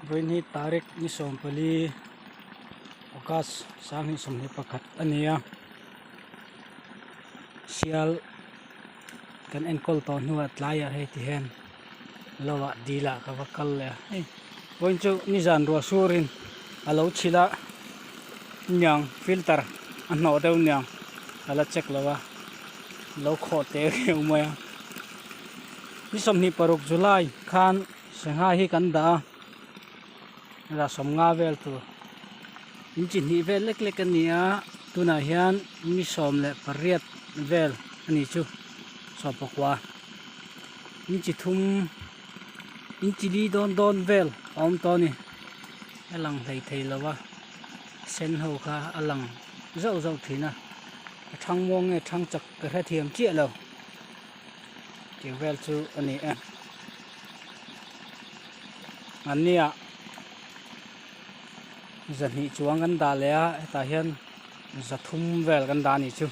Vawiin hi tarik ni 14 August 2021 a ni a sial kan enkawl tawh hnuah tlaiah hei ti hian lo ah dil ah ka va kal leh a hei vawiin chu nizan ruah surin a lo chhilh a niang filter a hnawh deuh niang a la check lo a lo khawh teh reuh mai a ni 26 July khan. Sangha hi kan dah a la 50 vel tur in chi hnih vel lek lek a ni a tunah hian mi 18 vel a ni chu 19 in chi thum in chi li dawn dawn vel a awm tawh a ni a lang hlei thei lo a sen ho kha a lang zauh zauh thin a a thang muang nge thang chak ka hrethiam chiah lo. Tih vel chu a ni e. An nia zahnih chuang kan dah leh a hetah hian 300 vel kan dah a nih chu.